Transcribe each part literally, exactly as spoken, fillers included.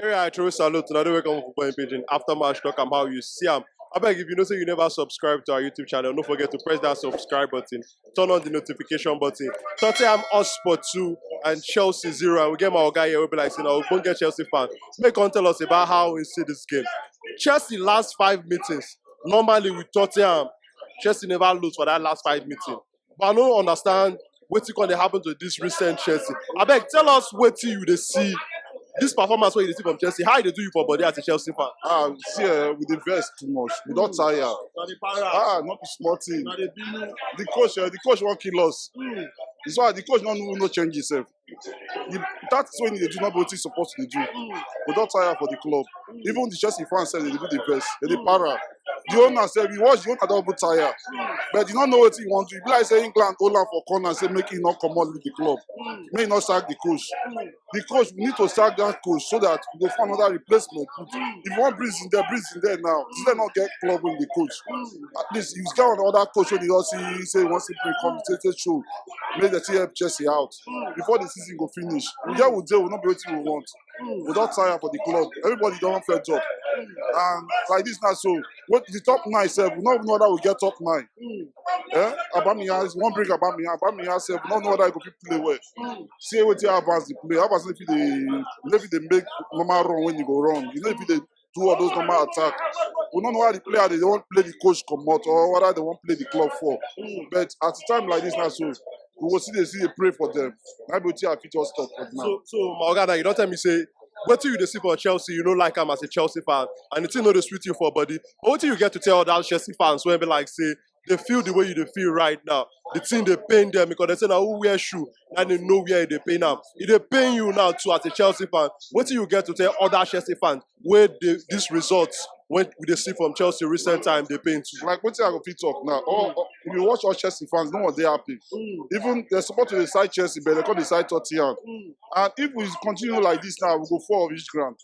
Area I throw salute to another welcome for Football in Pidgin. After match talk am how you see am. Abeg, if you know say you never subscribe to our YouTube channel, don't forget to press that subscribe button, turn on the notification button. Tottenham Hotspur two and Chelsea zero. And we get my guy here, we be like, you know, we get Chelsea fan. Make come tell us about how we see this game. Chelsea last five meetings. Normally with Tottenham, Chelsea never lose for that last five meetings. But I don't understand wetin come dey happen to this recent Chelsea. Abeg, tell us wetin you dey see. This performance wey you dey see from Chelsea, how e dey do you for body as a Chelsea fan? Ah, see, eh, we dey vex too much. We don tire. Ah, not be small thing. The coach, eh, the coach wan kill us. That's why the coach no no change himself. The tactics wey he dey do no be wetin he suppose to dey do. We don tire for the club. Even the Chelsea fans sef dey do the vex. They dey para. The owner sef, we watch the owner don even tire. But you no know wetin he wan do. E be like say England hold am for corner, say make he no comot leave the club. Make he no sack the coach. The coach, we need to sack that coach so that we go find another replacement. If you want Breeze in there, Breeze in there now. Since they no get club wey dey coach. At least you get another coach wey dey just see say he wants to bring come say say show. Make the team help Chelsea out. Before the season go finish. We get we dey, we no be wetin we want. We don tire for the club. Everybody don fed up. And like this now, so what the top nine sef, we no even know whether we get top nine. Eh? Aubameyang, wan bring Aubameyang, Aubameyang sef, we no know whether he go fit play well. See wetin Havertz dey play. Havertz no fit dey, no fit dey make normal run when he go run. He no fit dey do all those normal attack. We no know why the player dey wan play the coach comot or whether they wan play the club for. But at a time like this now, so we go still dey see dey pray for them. Na be wetin I fit just talk for now. So, so my oga, now you don tell me say wetin you dey see for Chelsea, you no like am as a Chelsea fan, and the thing no dey sweet you for body. But wetin you get to tell other Chelsea fans wey be like say they feel the way you dey feel right now? The thing dey pain them because they say na who wear shoe, na they know where e dey pain am. E dey pain you now too as a Chelsea fan. Wetin you get to tell other Chelsea fans wey dey this result wey we dey see from Chelsea recent time dey pain too? Like wetin I go fit talk now. All, all, if you watch all Chelsea fans, no one dey happy. Even they suppose to dey side Chelsea, but they come dey side Tottenham. And if we continue like this now, we go fall reach ground.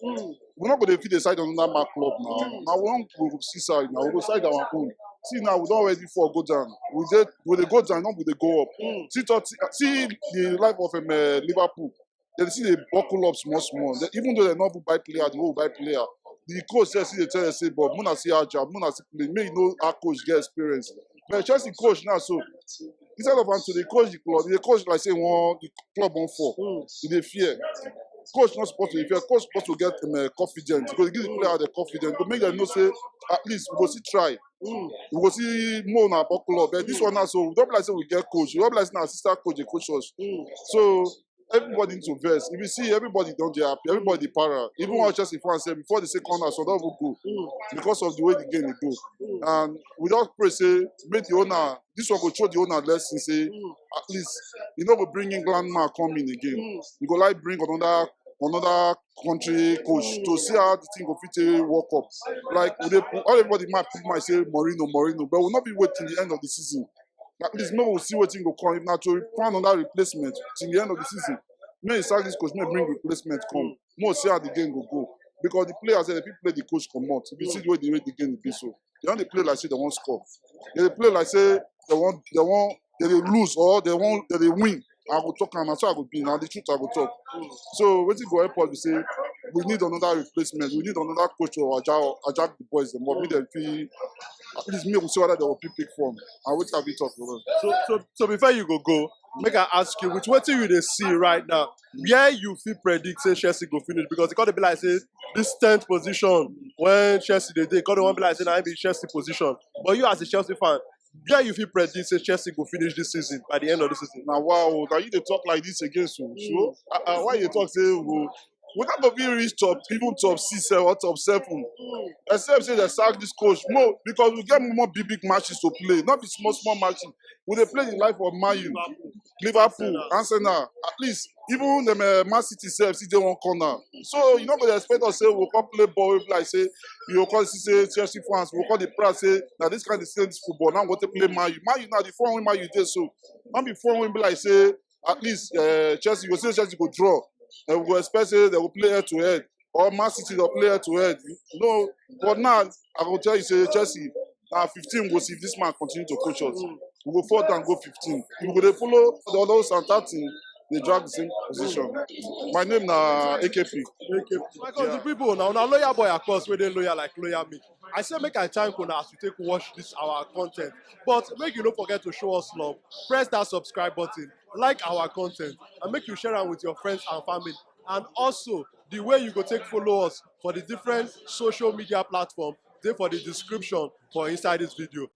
We no go dey fit dey side another man club now. Now we wan go see side now. We go side our own. See now, we don already fall go down. We dey we dey go down, no be dey go up. See Totti, see the life of um, uh, Liverpool. They still dey buckle up small small. They, even though they no even buy player, they no buy player. The coach sef still dey tell them say, but muna see how job, muna see play. Make you know how coach get experience. But Chelsea coach now, so instead of am to dey coach the club, he dey coach like say one the club wan fall. He dey fear. Coach not supposed to dey fear. Coach supposed to get um, uh, confidence. Go give the player the confidence. Go make them know say at least we go still try. We go see more na about club. But this one now, so we don't be like say we get coach. We don't be like say na assistant coach dey coach us. So everybody need to vex. If you see, everybody don dey happy. Everybody dey para. Even our Chelsea fans say before the second half, so don even go because of the way the game dey go. And we don pray say make the owner, this one go show the owner lesson say at least you no go bring England man come in again. You go like bring another another country coach to see how the thing go fit take work up. Like we dey put all everybody might put mind say Mourinho, Mourinho, but we no be wait till the end of the season. At least make we see wetin go come. If na to find another replacement till the end of the season, make e sack this coach, make e bring replacement come. Make we see how the game go go because the players dem dey fit play the coach comot. If you see the way the way the game dey be so, they don dey play like say they wan score. They dey play like say they wan they wan they dey lose or they wan they dey win. I go talk am, na so I go be, na the truth I go talk. So wetin go help us be say we need another replacement. We need another coach to ajak ajak the boys dem up. Make dem fit at least make we see whether they will pick pick form. And wetin I fit talk for them. So, so, so before you go go, make I ask you, with wetin you dey see right now, where you fit predict say Chelsea go finish? Because e come dey be like say this tenth position when Chelsea dey dey, e come dey wan be like say na im be Chelsea position. But you as a Chelsea fan, where you fit predict say Chelsea go finish this season by the end of the season? Na wow, na you dey talk like this again so. So, uh, uh, why you dey talk say we go we no go fit reach top, even top six sef or top seven. Except say they sack this coach more because we get more big big matches to play, not be small small matches. We dey play the life of Man U, Liverpool, Arsenal. At least even the uh, Man City sef still dey one corner. So you no go dey expect us say we go come play ball wey be like say you go come see say Chelsea fans, we go come dey proud say na this kind of same football now we go take play Man U. Man U na the form wey Man U dey so. No be form wey be like say at least uh, Chelsea, you go say Chelsea go draw. And we go expect say they go play head to head. Or Man City go play head to head. No, but now I go tell you say Chelsea na fifteen we go see if this man continue to coach us. We go fall down go fifteen. We go dey follow the others and thirteen. dey drag the same position. My name na A K P. My country people, now, now loyal boy, of course, where they loyal like loyal me. I say make I thank una as you take watch this our content. But make you don't forget to show us love. Press that subscribe button, like our content, and make you share it with your friends and family. And also, the way you go take follow us for the different social media platform, they for the description for inside this video.